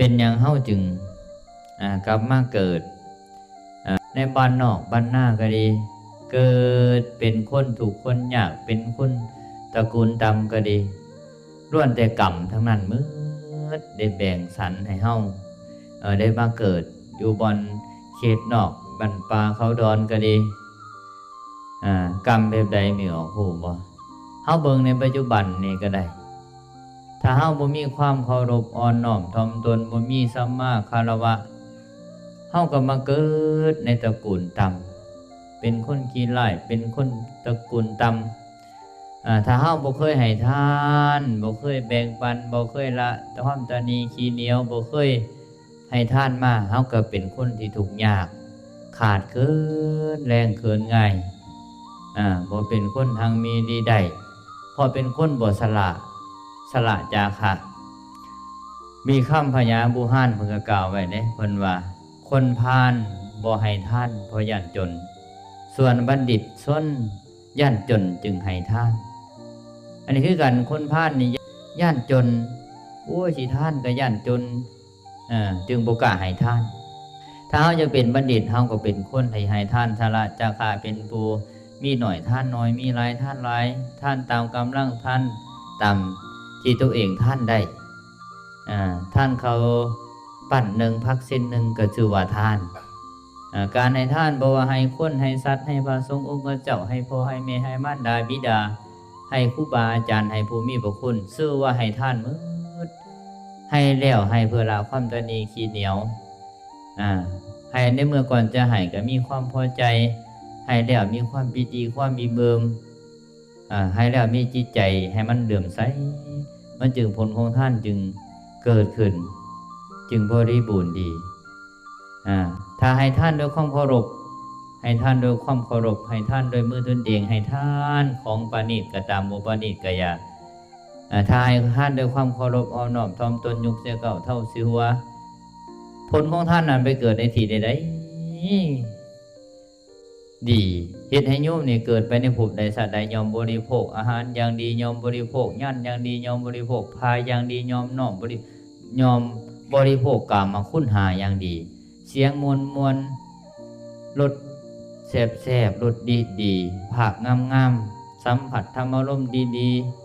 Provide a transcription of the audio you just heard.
ເປັນຫຍັງເຮົາຈຶ່ງ ອ່າ ກັບມາເກີດ ອ່າ ໃນບ້ານນອກບ້ານນາກໍດີ, ເກີດເປັນຄົນທຸກຄົນຍາກ, ເປັນຄົນຕະກູນຕ່ຳກໍດີ, ລ້ວນແຕ່ກຳທັງນັ້ນໝົດ ໄດ້ແບ່ງສັນໃຫ້ເຮົາ ເອີ ໄດ້ມາເກີດຢູ່ບ່ອນເຂດນອກບ້ານປ່າເຂົາດອນກໍດີ. ອ່າ ກຳແບບໃດມີອອກ ຮູ້ບໍ່? ເຮົາເບິ່ງໃນປັດຈຸບັນນີ້ກໍໄດ້. ຖ້າເຮົາບໍ່ມີຄວາມເຄົາລົບອ່ອນນ້ອມຖ່ອມຕົນ, ບໍ່ມີສຳມາຄາລະວະ, ເຮົາກໍມາເກີດໃນຕະກູນຕ່ຳ, ເປັນຄົນຂີ້ຮ້າຍ, ເປັນຄົນຕະກູນຕ່ຳ. ອ່າ ຖ້າເຮົາບໍ່ເຄີຍໃຫ້ທານ, ບໍ່ເຄີຍແບ່ງປັນ, ບໍ່ເຄີຍລະຄວາມຕະໜີ່ຂີ້ໜຽວ, ບໍ່ເຄີຍ ໃຫ້ທານມາ ເຮົາກໍເປັນຄົນທີ່ທຸກຍາກ, ຂາດເຂີນ, ແລ້ງເຂີນງ່າຍ, ອາ ບໍ່ເປັນຄົນຮັ່ງມີດີໄດ້, ເພາະເປັນຄົນບໍ່ສະຫຼະ, ສະຫຼະຈາຄະ. ມີຄຳພະຍາບູຮານເພິ່ນກໍກ່າວໄວ້ເດ້, ເພິ່ນວ່າ ຄົນພານບໍ່ໃຫ້ທານເພາະຢ້ານຈົນ, ສ່ວນບັນດິດຊົນຢ້ານຈົນຈຶ່ງໃຫ້ທານ. ອັນນີ້ຄືກັນ, ຄົນພານນີ້ຢ້ານຈົນ, ໂອ້ຍ ຊິທານກໍຢ້ານຈົນ, ເອີ ຈຶ່ງບໍ່ກ້າໃຫ້ທານ. ຖ້າເຮົາຢາກເປັນບັນດິດ, ເຮົາກໍເປັນຄົນທີ່ໃຫ້ທານ, ສະຫຼະຈາຄະ, ເປັນຜູ້ມີໜ້ອຍທານໜ້ອຍ, ມີຫຼາຍທານຫຼາຍ, ທານຕາມກຳລັງ, ທານຕາມທີ່ຕົວເອງທານໄດ້. ອາ ທານເຂົ້າປັ້ນໜຶ່ງ, ຜັກເສັ້ນໜຶ່ງ ກໍຊື່ວ່າທານ. ອາ ການໃຫ້ທານ ບໍ່ວ່າໃຫ້ຄົນ, ໃຫ້ສັດ, ໃຫ້ພະສົງອົງຄະເຈົ້າ, ໃຫ້ພໍ່, ໃຫ້ແມ່, ໃຫ້ມານດາບິດາ, ໃຫ້ຄູບາອາຈານ, ໃຫ້ຜູ້ມີພະຄຸນ, ຊື່ວ່າໃຫ້ທານໝົດ. ໃຫ້ແລ້ວໃຫ້ເພື່ອລະຄວາມຕະໜີ່ຂີ້ໜຽວ. ອາ ໃຫ້ໃນເມື່ອກ່ອນຈະໃຫ້ກໍມີຄວາມພໍໃຈ, ໃຫ້ແລ້ວມີຄວາມປີຕິ, ຄວາມອີ່ເອີມ, ອາ ໃຫ້ແລ້ວມີຈິດໃຈໃຫ້ມັນເຫຼື້ອມໃສ, ມັນຈຶ່ງ ຜົນຂອງທານຈຶ່ງເກີດຂຶ້ນ, ຈຶ່ງບໍລິບູນດີ. ອາ ຖ້າໃຫ້ທານດ້ວຍຄວາມເຄົາລົບ, ໃຫ້ທານດ້ວຍຄວາມເຄົາລົບ, ໃຫ້ທານດ້ວຍມືຕົນເອງ, ໃຫ້ທານຂອງປານີດກໍຕາມ, ບໍ່ປານີດກໍຢ່າ, ອາ ຖ້າໃຫ້ທານດ້ວຍຄວາມເຄົາລົບ, ອ່ອນນ້ອມຖ່ອມຕົນ, ຍົກໃສ່ເກົ້າເທົ້າໃສ່ຫົວ, ຜົນຂອງທານນັ້ນໄປເກີດໃນທີ່ໃດໆ ດີ, ເຮັດໃຫ້ໂຍມນີ້ເກີດໄປໃນພົບໃດຊາດໃດ ຍ່ອມບໍລິໂພກອາຫານຢ່າງດີ, ຍ່ອມບໍລິໂພກຍານຢ່າງດີ, ຍ່ອມບໍລິໂພກຜ້າຢ່າງດີ, ຍ່ອມນ້ອມບໍລິ ຍ່ອມບໍລິໂພກກາມະຄຸນຫ້າຢ່າງດີ, ສຽງມ່ວນໆ, ລົດແຊບໆ, ລົດດີໆ, ພາບງາມໆ, ສຳຜັດທຳອາລົມດີໆ,